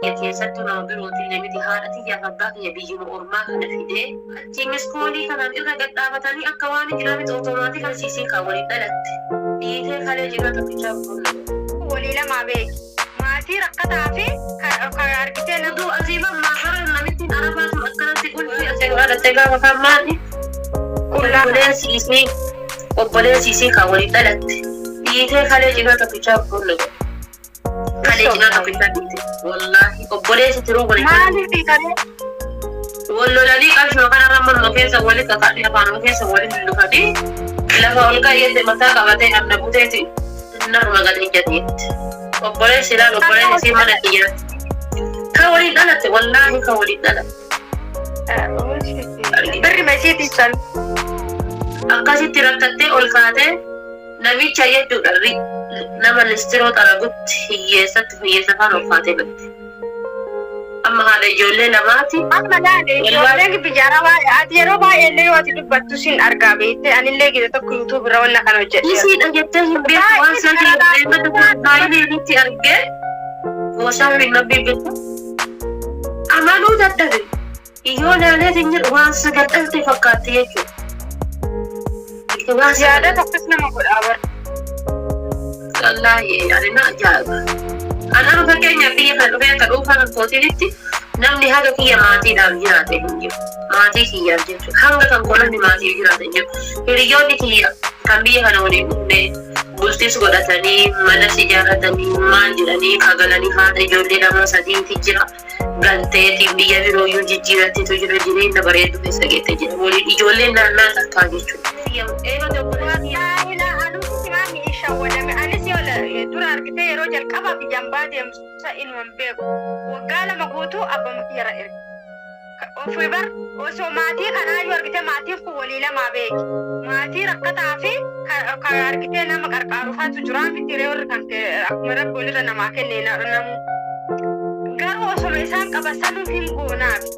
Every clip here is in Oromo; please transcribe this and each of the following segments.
Kiyya keessattuu nama birootillee miti haadha tiyyaaf abbaa kiyya biyyuma ormaa kana fidee achii miskoolii kanaan irra gad dhaabatanii akka waan hin jiraa miti otoomaatikal siisii kaa waliin dhalatte dhiitee kalee jiraa tokkichaa qulqulluu. Walii lamaa beeki. Maatii rakkataa fi ka argitee nama. Oduu asii mammaa bara namittiin arabaa tun akkanatti qulfii asii godhatte gaafa kaan maali Qullaa. obboleessi isii obboleessi isii kaa waliin dhalatte dhiitee kalee jiraa tokkichaa qulqulluu. Kalee cinaa tokkichaa dhiite. Wallaahi obboleessi tiruu waliin Maaliif hiikamee? Wal lolanii qarshuma kanarra manuma keessa walitti kaka'anii afaanuma keessa walitti lulufanii lafa ol ka'eetti mataa qabatee anna buteeti naruma gad ijjateetti. Obboleessi ilaal obboleessi isii mana kiyyaatti. Ka waliin dhalatte wallaahi ka waliin dhalatte. Birri masiitiin san. Akkasitti rakkattee ol kaatee Namicha jechuudha ri nama listiroo xaragutti hiyyeessatti hiyyeessa faana ulfaatee badde. Amma haadha ijoollee lamaati. Amma laale Wallaahi ijoolleen biyya arabaa ati yeroo baay'ee illee yoo ati dubbattu sin argaa beekte anillee gita tokko YouTube irra wanna kana hojjedheera. Isiidha jettee hin beektu waan Baay'ee sadii gara reeffata laafummaa baay'ee irratti argee gosaa hin nabbii beektu. Amanuu dadhabe. Yoo laalee hin jedhu waan sagal dhalte fakkaatti jechuudha. Waan sagal Yaadata akkas nama godhaa bar. Wallaahi ani na ajaa'iba. Ani amma fakkeenyaaf biyya kana dhufee akka dhuunfaa kan kootiinitti namni haga kiyya maatiidhaaf jiraate hin jiru. Maatii kiyyaaf jechuudha. Hanga kan koo namni maatiif jiraate hin jiru. Hiriyoonni kiyya kan biyya kana waliin dhufne bultis godhatanii manas ijaarratanii maal jedhanii kagalanii haadha ijoollee lama sadiiti jira. Galteeti biyya birooyyuu jijjiiratteetu jira jireenya bareedduu keessa geette jira waliin ijoolleen naannaa takkaa jechuudha. Wallaahi laa anuutu simaa mi'i shawwadame anis yoo dura argitee yeroo jalqabaa biyyaan baa deemsa inuma hin beeku waggaa 2 guutuu abbama kiyyarra erge ofii bar osoo maatii kanaayyuu argitee maatiin kun walii lamaa beeki maatii rakkataa fi ka argitee nama qarqaarufaatu jiraa miti ree warri kan kee akkuma rabbi walirra namaa kenne namuu Garuu osoma isaan qaban sanuu hin goonaafi.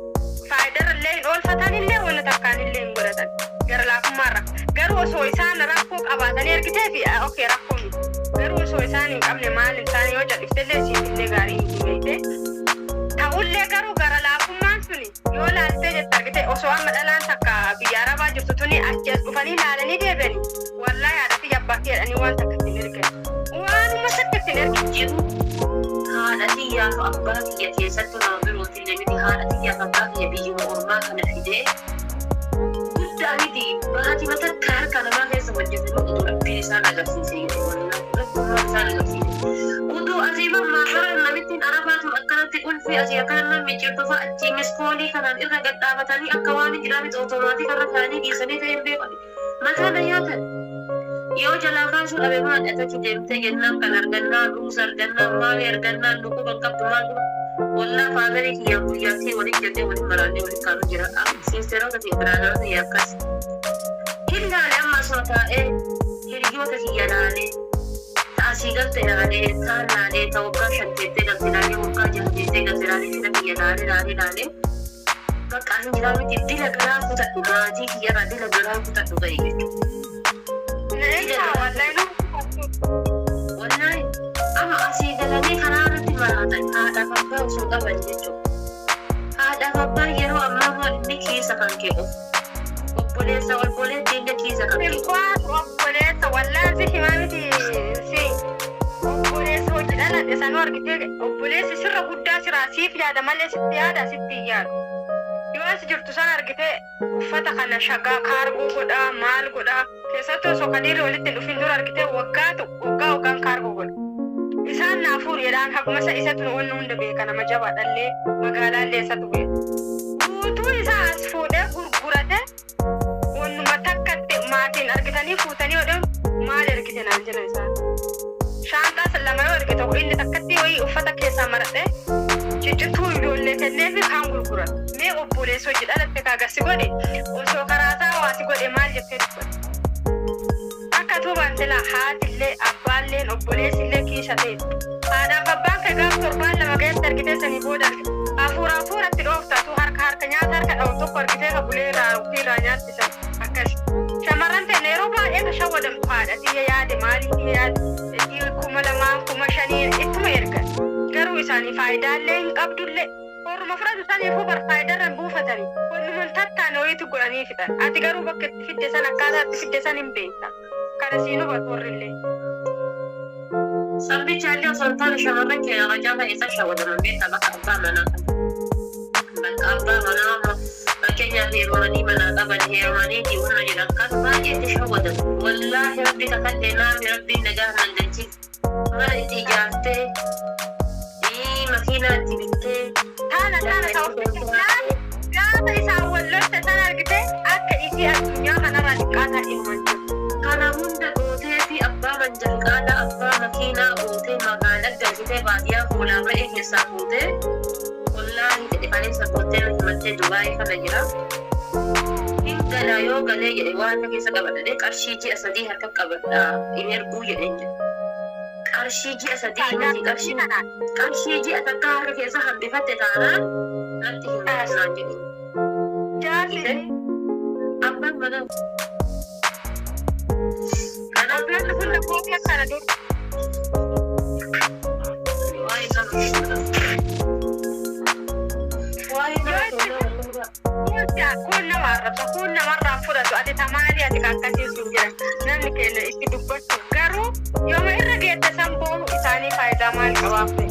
Faayidarra illee hin oolfatanillee wanna takkaanillee hin godhatan. Gara laafummaarra. Garuu osoo isaan rakkoo qabaatanii argiteefi okay rakkoo miti. Garuu osoo isaan hin qabne maal hin taane yoo cal'iftellee siifillee gaarii miti beeytee. Ta'ullee garuu gara laafummaan suni yoo laaltee jette argite osoo amma dhalaan takka biyya arabaa jirtu tuni achi as dhufanii laalanii deebi'anii Wallaahi haadha tiyya abbaa kiyya jedhanii waan takka itti hin ergan. Waanuma takka itti hin ergan. Jiru haadha tiyyaaf abbaa kiyya keessattuu nama birootillee miti haadha tiyyaaf abbaa kiyya biyyuma ormaa kana fidee guddaa miti baatima takka harka namaa keessa hojjetanii utuu rabbiin isaan agarsiise jedhe wallaahi rabbummaan isaan agarsiise utuu asii mammaa bara namittiin arabaa tun akkanatti qulfii asii akkana nama micciirtu fa'a achii miskoolii kanaan irra gad dhaabatanii akka waan hin jiraa miti otomaatika irra kaa'anii dhiisanii ta'e hin beekan Mataa na nyaatan. Yoo jalaa kaasuu dhabe maal atachi deemtee jennaan kan argannaan ruuza argannaan maali argannaan nu quba hin qabdu maal quba wallaa faazarii kiyyaan guyyaattii waliin jennee waliin maraannee waliin kaanu jira siisteroota kiyya biraazaroota kiyya akkas hin laale amma asuma taa'ee hiriyoota kiyya laalee ta asii galte laalee taan laalee ta waggaa 5 teettee galte laalee waggaa 6 teettee galte laalee fira kiyya laalee laalee laalee Bakka ani jiraa miti dila garaa kutadhu maatii kiyyarraa dila garaa kutadhu gahe jechuudha. Dila Eessaa garaa wallahi kutadhu. Wallaahi amma asii galanii karaa irratti maraatan haadhaaf abbaa osoo qaban jechuudha. Haadhaaf abbaa yeroo ammaa maal inni kiisa kan kee qofa. Obboleessa obboleetti illee kiisa kan kee qofa. Silkwaan obboleessa wallaan si himaa miti si obboleessa hojii dhaladhe sanuu argitee obboleessi sirra guddaa siraa siif yaada malee sitti yaada sitti hin yaadu. Yoo as jirtu sana argitee uffata kana shagaa kaargoo godhaa maal godhaa keessattuu osoo kadiirri walitti hin dhufin dura argitee waggaa tokko waggaa waggaan kaargoo godha. Isaan naa fuudhi jedhaan haguma isa isatu wanna hunda beeka nama jabaadhallee magaalaallee isatu beeka. Guutuu isaa as fuudhee gurgurate wannuma takkatti maatiin argitanii fuutanii yoo deemu maal ergite naan jedhan isaan. Shaanxaa san lama yoo erge tokko inni takkatti wayii uffata keessaa maradhee ciccituu ijoollee kennee fi kaan gurgurate. Mee obboleessa hojii dhalatte kaa gasi godhe osoo karaa isaa waa si godhe maal jettee dubbatte. Akka tuubaan silaa haatillee abbaalleen obboleessillee kiisha teeti. Haadhaaf abbaan kee gaaf torbaan lama ga'etti argitee sanii booda argite. Hafuura hafuuratti dhoofta atuu harka harka nyaata harka dhawu tokko argitee ka bulee irraa ofii irraa nyaattisan akkasi. Shamarran teenna yeroo baay'ee ka shawwadamtu haadha tiyya yaade maalii tiyya yaade 2000 5000 ittuma ergan. garuu isaanii faayidaallee hin qabdullee. Horuma fudhatu saniifuu bar faayidaarra hin buufatani. Wannuma hin tattaane wayiitu godhanii fixan. Ati garuu bakka itti fidde san akkaataa itti fidde san hin beekta. Kana siin hubatu warrillee. San bichaallee osoo hin taane shamarran keenya irra caalaa eessa shawwadaman beektaa bakka abbaa manaa kana. Bakka abbaa manaa amma fakkeenyaaf heerumanii manaa qaban heerumaniiti warra jedhan kan baay'ee itti shawwadamu. Wallaahi rabbi kakadhe naami rabbiin nagaa nan galchin. Mana itti ijaartee, makiinaa itti bittee, Taana taana lafa ta'u itti konkolaattee. gaafa isaan wal lolte san argite akka isii addunyaa kanarraa xiqqaataa ilman jiru. Kana hunda gootee fi abbaa manjalqaalaa abbaa makiinaa gootee magaalaa galchitee baadiyyaa hoolaa re'ee keessaa fuutee wallaahi jedhe kaleessa gootee na himattee Dubaayii kana jira. Hin galaa yoo galee jedhe waan keessa qabadha jedhee qarshii ji'a 3 harka qabadha hin erguu jedheen jedhe. Qarshii ji'a 3 miti qarshii qarshii ji'a takkaa harka keessa hambifatte taanaan natti hin galtu naan jedhe. Jaarsi Argite? Abbaan manaa kanaaf Ollaan kun lakkoofsa kana dur. Waa'ee nama waa'ee nama Yoo itti kennaa walirraa. Kun nama arrabsa, kun namarraa fudhatu, ati tamaalii ati kan akkasii sun jira. Namni keenya itti dubbachuu garuu yooma irra geette san boohu isaanii faayidaa maal qabaaf ta'e.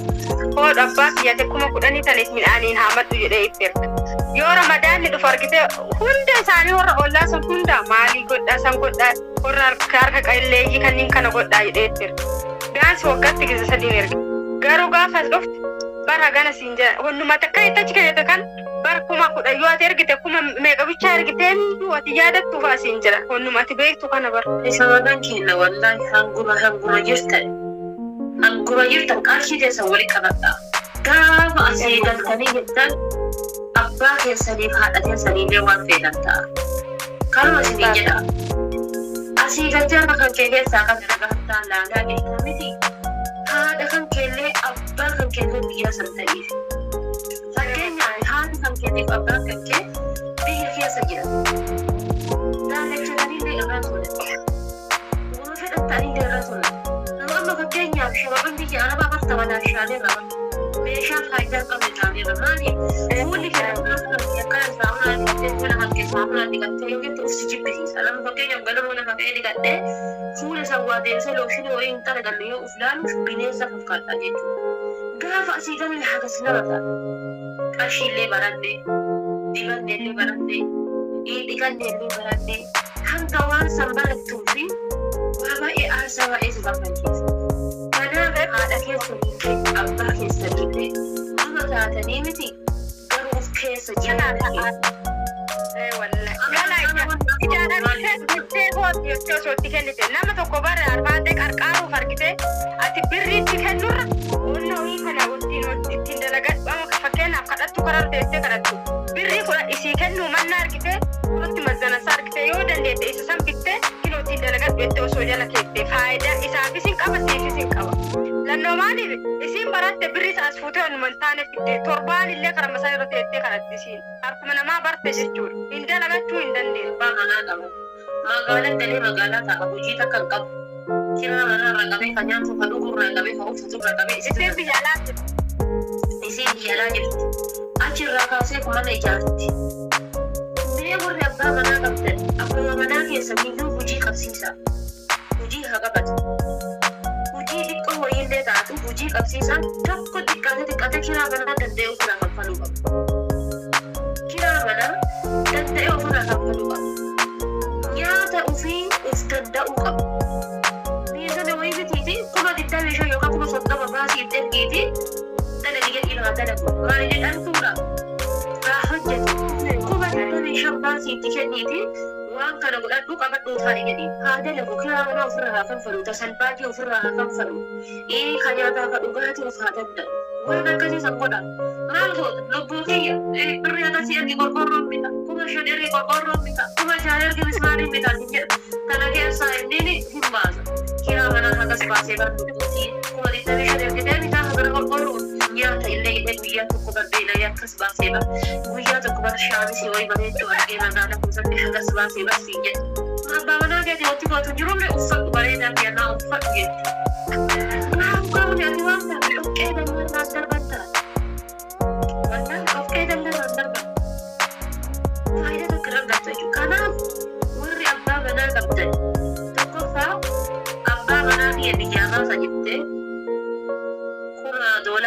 Hoodhu abbaa kiyyate 10,000 taniif midhaaniin haamadhu jedhee itti erga. Yoo ramadaanni dhufu argite hunda isaanii warra ollaa sun hunda maalii godhaa san godhaa warra harka harka qalleeyyii kanneen kana godhaa jedhee itti erga. Gaansi waggaatti gisa sadiin erga. Garuu gaafa as dhufte bara hagana siin jedha. Wannuma takka itti achi kennite kan bara 10,000 yoo ati ergite kuma meeqa bichaa ergiteen ati yaadattu fa'aa siin jedha. Wannuma ati beektu kana bara. Shamarran keenya wallaahi hanguma hanguma jirtan hanguma jirtan qarshii teessan wali qabadha. Gaafa asii galtanii jettan abbaa keessaniif haadha teessaniillee waan feetan ta'a. Kanuma isiniin jedha. Asii galtee amma kan kee keessaa kan nagaa laalaa jirta miti. Haadha kan keellee abbaa kan keellee guyyaa san ta'iif. Fakkeenyaaf haati kan keetiif abbaan kan kee biyya keessa jira. Daalachataniillee irraa tolan. Waan fedhan ta'anillee irraa tolan. Nu amma fakkeenyaaf shamarran biyya Arabaa barta manaa shaaneerra bara. Meeshaa faayidaa hin qabne taaneerra. Maaliif? Fuulli kee akkana saamunaa dhiqattee fuula kan kee saamunaa dhiqattee yoo jettu of si jibbisiisa. Nama fakkeenyaaf ganama lafa ka'ee dhiqadhee fuula san waa deebisee looshinii wayii hin xaraganne yoo of laalu bineensa fakkaadha jechuudha. Gaafa asii galle hagas nama ta'a. Qarshiillee baranne, dibannellee baranne, dhiqannellee baranne hanga waan san barattuu fi waa baay'ee aarsaa baay'ee si barbaachisa. Kanaaf haadha keessaniillee abbaa keessaniillee nama taatanii miti garuu of keessa jireenya keessa. Ijaan argitee jettee hooti jettee osoo itti kennite nama tokko bara arfaatee qarqaaruuf argite ati birrii itti kennurra onnoo hii kana ittiin ittiin dalagadhu amma fakkeenyaaf kadhattu karaa teessee kadhattu birrii kudha isii kennuu manna argite walitti mazzanasa argite yoo dandeette isa san bittee kinoo ittiin dalagadhu jettee osoo jala keette faayidaa isaafis hin qaba siifis hin qaba. Lannoo maaliif isiin baratte birrii isa as fuutee onnuma hin taane fidde torbaan illee karama san irra teettee kadhatti isiin. Harkuma namaa barte jechuudha. Hin dalagachuu hin dandeessu. Abbaa manaa qaba. Magaalaa galee magaalaa taa'a hojii takka hin qabu. Kiraa manaa irraa qabee ka nyaatu ka dhugu irraa qabee ka uffatu irraa qabee isitu Isiin biyya alaa jirti. Isiin biyya alaa jirti. Achi irraa kaasee mana ijaarti. Mee warri abbaa manaa qabdan abbuma manaa keessaniyyuu hojii qabsiisaa. Hojii haa qabatu. Hojii xiqqoo wayiillee taatu hojii qabsiisaa tokko xiqqaate xiqqaate kiraa manaa danda'ee ofirraa kanfaluu qaba. Kiraa manaa danda'ee ofirraa kanfaluu qaba. Nyaata ofii of danda'uu qaba. Miizana wayii bitiiti 25,000 yookaan 30,000 baasii itti ergiiti dalagi jedhii haa dalagu. Maali jedhamtuudha? Haa hojjetu. 25,000 baasii itti kenniiti waan kana godhadhu qabadhuu taa'i jedhi. Haa dalagu kiraa manaa ofirraa haa kanfalu, tasalbaajii ofirraa haa kanfalu, ka nyaataa ka dhugaatii of haa danda'u. Waan akkasii san godha. Maal goota? Lubbuu kiyya birrii akkasii ergi qorqoorroon bita, 5,000 ergi qorqoorroon bita, 6,000 ergi mismaariin bita sin jedha. Kana keessaa inni hin baasa. Kiraa manaa hagas baasee bar lubbuutii 25,000 ergitee bitaa hagana qorqoorroo nyaata illee jedhee guyyaa tokko bar beela'ee akkas baasee bar guyyaa tokko bar shaamisii wayii bareedduu argee magaalaa keessatti hagas baasee bar siin jedhe. Abbaa manaa keetii wanti gootu hin jirullee uffadhu bareedaa kiyya naa uffadhu jette. Kun ati waan taate dhoqqee dallarraan darbatta. Wallaahi dhoqqee dallarraan darbatta. Faayidaa takka hin argattu jechuudha. Kanaaf warri abbaa manaa qabdan tokkoffaa abbaa manaa kiyya biyyaa baasa jettee $1000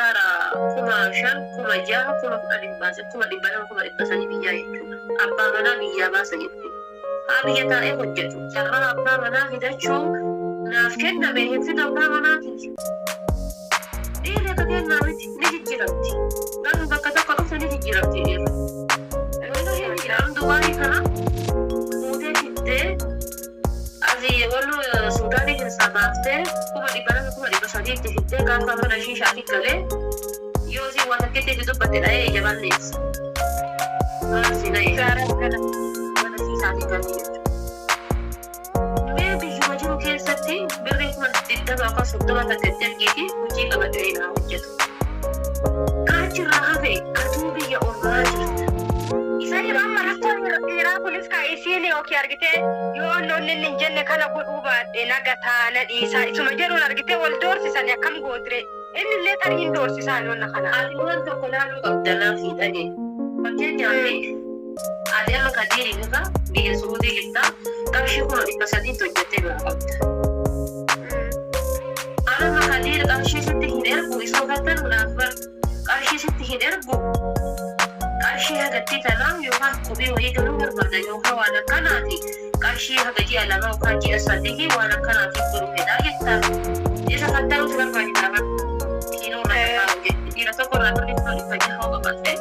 5,000 6,000 10,000 hin baase 200,000 300,000 biyyaa jechuudha. Abbaa manaa biyyaa baasa jettee. Haa biyya taa'ee hojjetu. Carraa abbaa manaa fidachuu naaf kenname hin fidu abbaa manaa kiyya. Dhiirri akka kennaa miti ni jijjiiramti. Gaafa bakka tokko dhufte ni jijjiiramti dhiirri. Wallahi ni jira. Dubaayii kana fuutee fiddee asii wallu Suudaanii keessaa baaftee 200,000 300,000 itti fiddee gaafa mana shiishaatti galee yoo isin waa takkitti itti dubbatte dha'ee ija balleessa. Maal si na'e? Mana shiishaatti galee jechuudha. Mee biyyuma jiru keessatti birrii 20,000 yookaan 30 takka itti ergiiti hojii qabadhee naa hojjetu. Kaachirraa hafe atuu biyya ormaa jirta. Sani amma rakkoon dhiiraa kunis ka isiin yookiin argitee yoo lolli inni hin jenne kana godhuu baadhe na gataa na dhiisaa isuma jedhuun argitee wal doorsisani akkam gootire inni illee tarii hin doorsisaan wanna kana. Ati waan tokko laaluu qabda naaf hin dhagee. Fakkeenyaaf ati amma Kadiiriin irra biyya Suudii jirta qarshii 300,000tti hojjettee biraa qabda. Ana amma Kadiir qarshii sitti hin ergu isuma fattanuudhaaf bar qarshii sitti hin ergu qarshii hagattii tanaa yookaan kophee wayii galuu barbaada yookaan waan akkanaati qarshii haga ji'a 2 yookaan ji'a 3 waan akkanaatiif godhu fedhaa jettaan. Isa fattanuutu barbaachisaa bar. Kiiloo irra taa'u jetti. Dhiira tokko irraa birrii 600,000 hoo qabaatte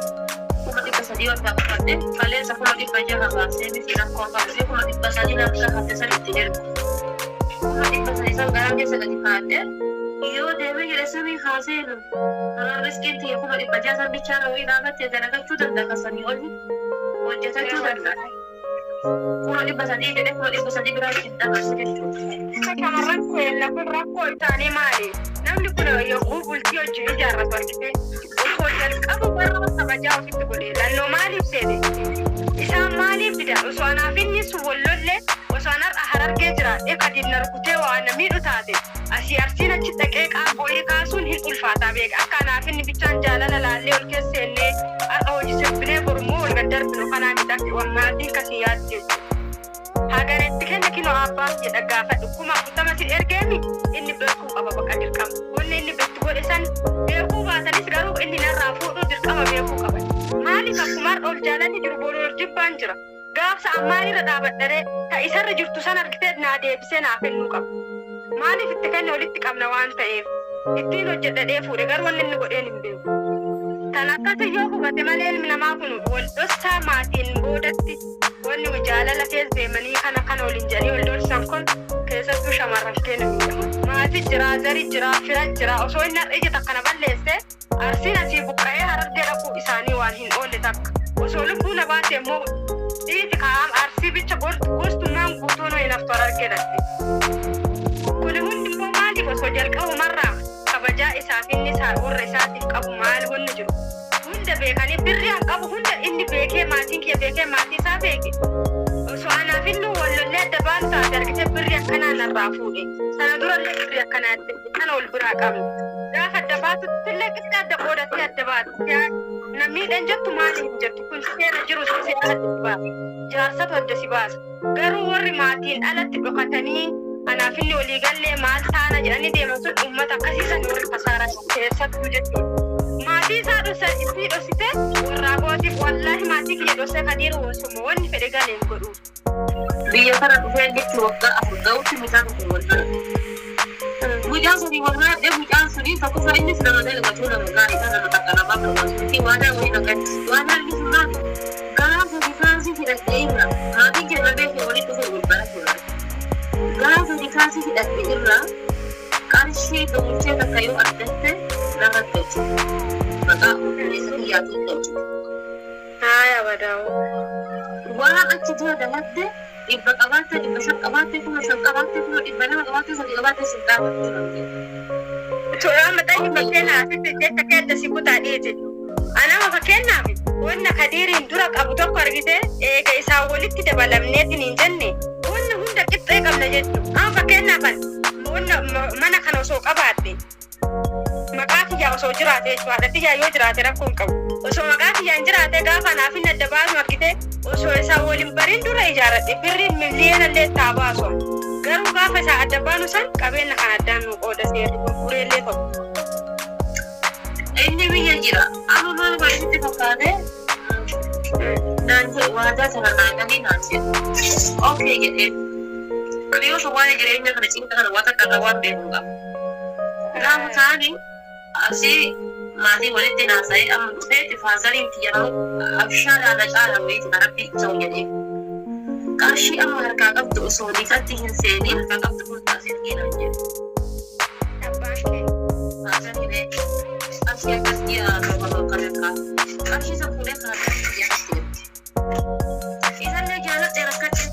300,000 yoo irraa qabaatte kaleessa 600,000 baasee miti rakkoo qabu 300,000 naaf gaafate san ittiin ergu. 300,000 san garaa keessa gadi kaa'adhe yoo deemee jedhe samii haa seenu. Kanaan riskiin tiyya 600,000 san bichaarra wayii dhaabatte dalagachuu danda'a kan sanii oli hojjetachuu danda'a. 300,000 jedhee 300,000 biraa ittiin dabarsu jechuudha. Shamarran keenya kun rakkoo isaanii maali? Namni kun yogguu bultii wajjin ijaarratu argite osoo jalqaba warra kabajaa ofitti godhe lannoo maaliif seete? Isaan maaliif didan? Osoo anaaf inni sun wal lolle osoo an har'a Harargee jiraadhee kadiin na rukutee waa na miidhu taate asii Arsiin achi dhaqee qaaqooyii kaasuun hin ulfaataa beeka. Akka anaaf inni bichaan jaalala laallee ol keessa seennee har'a hojii sirbinee borummoo wal gad darbinu kanaa miti akka maatiin kasii yaaddu jechuudha. Hagaretti kenna kinoo abbaa kiyya dhaggaafadhu 40,000 si ergeemi inni beekuu qaba baqa dirqama. Wanni inni beektu godhe san beekuu baatanis garuu inni narraa fuudhuu dirqama beekuu qaba. Maaliif akkuma har'a ol jaalalli jiru boru ol jibbaan jira. Gaafsa ammaan irra dhaabadharee ta isarra jirtu san argitee naa deebisee naa kennuu qaba. Maaliif itti kenne walitti qabna waan ta'eef ittiin hojjedhadhee fuudhe garuu wanni inni godheen hin beeku. Tan akkasi yoo hubate malee ilmi namaa kun wal dhossaa maatiin boodatti wanni jaalala keessa deemanii kana kana waliin jedhanii wal doorsisan kun keessattuu shamarran keenya miidhama. Maatii jira, zari jira, fira jira osoo inni har'a ija takka na balleesse Arsiin asii buqqa'ee Harargee dhaquu isaanii waan hin oolle takka. Osoo lubbuu na baate immoo dhiisi kaa'am Arsii bicha gostummaan guutuunuu hin haftu Harargee dhaqxe. Kuni hundi immoo maaliif osoo jalqabumarraa kabajaa isaaf inni warra isaatiif qabu maal wanni jiru hunda beekanii birrii an qabu hunda inni beekee maatiin kiyya beekee maatii isaa beeke osoo anaaf inni wal lollee adda baanu taate argitee birrii akkanaa narraa fuudhe sana durallee birrii akkanaa kana wal biraa qabna. Gaafa adda baatuttillee qixxee adda qoodattee adda baata. Na miidhan jettu maali hin jettu kun seera jiru seera adda si baasa. Jaarsatu adda si baasa. Garuu warri maatiin alatti dhokatanii anaaf inni walii gallee maal taana jedhanii deeman sun uummata akkasii san warri kasaaraa keessattuu jechuudha. Maatii isaa dhossa isii dhossite warraa gootiif wallaahi maatii kiyya dhossee kadiiru osuma wanni fedhe galee hin godhu. Biyya kana dhufee jechuun waggaa 4 ga'utti mucaan kun wal baradhe. Mucaan suni wal baradhe mucaan suni tokkoffaa innis nama dalagatu nama gaariidha nama takka namaa barbaadu miti waadaa wayii na gadi. Waadaan inni sun maali? Gaafa nikaasii hidhadhe irra maatiin keenya beekee walitti dhufee wal barate. Gaafa nikaasii hidhadhe irraa qarshii doochee takka yoo argatte narra galchite. Maqaa obboleessa kiyyaatiin galchite. Haaya badaawoo. Waan achi dura dalagde 100 qabaatte, 500 qabaatte, 5,000 qabaatte, 200,000 qabaatte, 3 qabaatte sin gaafatu naan jedhe. Suuraa maxxanni fakkeenyaaf asitti jecha kee adda si kutaa dhiiti. Anama fakkeenyaaf wanna Kadiiriin dura qabu tokko argite eega isaan walitti dabalamneetiin hin jenne wanna hunda qixxee qabna jechuudha. Amma fakkeenyaaf wanna mana kana osoo qabaadhe Maqaa kiyyaa osoo jiraate jechuudha. Haadha tiyyaa yoo jiraate rakkoo hin qabu. Osoo maqaa kiyyaan jiraate gaafa naaf hin adda baasnu argite osoo isaa waliin bariin dura ijaaradhe birriin miliyoona illee taa baasu. Garuu gaafa isaa adda baanu san qabeenya kan addaan nu qooda seerri gurgureellee ta'u. Inni biyya jira. Amma maal godhe sitti fakkaate? Naan jedhe waadaa sana naa galii naan jedhe. Okay jedheen. Ani yoo sun waa'ee jireenya kana cinqa kana waan takka irraa waan beeku hin qabu. Gaafa taani asii maatii walitti naasa'ee amma dhufeeti faazariin kiyya nama abshaalaa na caala wayiiti ka rabbii ta'u jedhee. Qarshii amma harkaa qabdu osoo nikatti hin seeniin harkaa qabdu kun as ergii naan jedhe. Abbaan kee. Faazariin qarshii akkas ji'a 7 kan harkaa qarshii san fuudhee faazariin kiyya asitti erge. Isallee jaaladhe rakkadhe.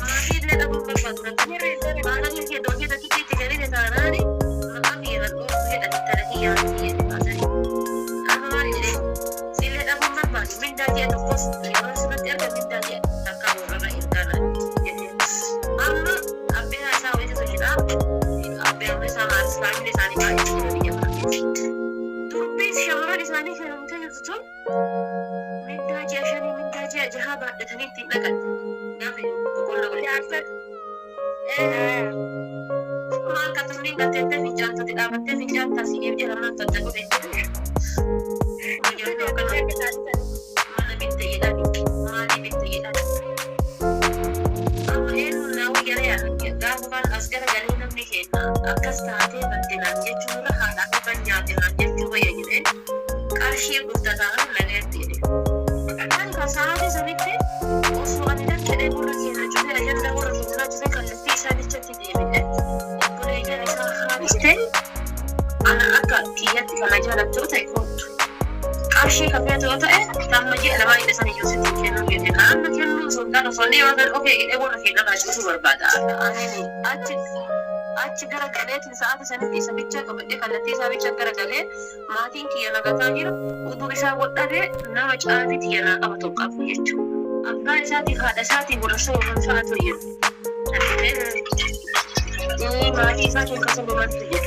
Maatii illee dhabuun barbaadu rakkadhe. Faazariin kee doosee takkitti itti kennite taanaani maqaa kiyya nan dhooftu jedhan intala kiyyaa miti jedhe faazariin. Amma maal jedhee sillee dhabuun barbaadu mindaa ji'a tokkos yeroo sirratti erga mindaa ji'a takkaa warrarra ergaa naan jedhee. Amma abbaa isaa wayitatu jira. Abbaan isaa maatii faamilii isaanii baay'ee jira biyya kana keessa. Durbiis shamarran isaanii heerumtee jirtu tun mindaa ji'a shanii mindaa ji'a jahaa baadhatanii ittiin dhaqan. Gaafa boqonnaa walitti Jaarsa. Maal ka tunniin gatteettee fincaantati dhaabattee fincaantaa si eebjee lamaan tadda godhe. Ijoollee akkana mana bitte jedhani maalii bitte jedhani. Amma eenyuun naa wayya ree gaafa kaan as garagalee namni keenya akkas taatee badde naan jechuun irra haadha fi ban nyaate naan jechuu wayya jedhee qarshii gurtataa kan nagaatti jedhe. Kan kan sa'aatii sanitti osoo ani lakkedhee warra keenya cufee ajandaa warra keenya cufee kallattii isaa bichatti deebi'e obboleeyyan isaa haadhistee ana akka kiyyatti kana jaalattu yoo ta'e kottu. Qarshii kafeetu yoo ta'e tamma ji'a lamaa hidha san iyyuu sitti hin kennuu jette. Kan amma kennuu osoo hin taane osoo inni yoo ta'e okee jedhee warra keenya irraa cufuu barbaada. Ani achi achi gara galeetiin sa'aatii sanitti isa bichaa qabadhee kallattii isaa bicha gara galee maatiin kiyya nagataa jiru utuu isaa godhadhe nama caafii tiyya naa qabatu hin qabu jechuudha. Abbaa isaatiif haadha isaatiin warra sooman fa'aatu jiru. Maatii isaatiin kan soomantu jiru.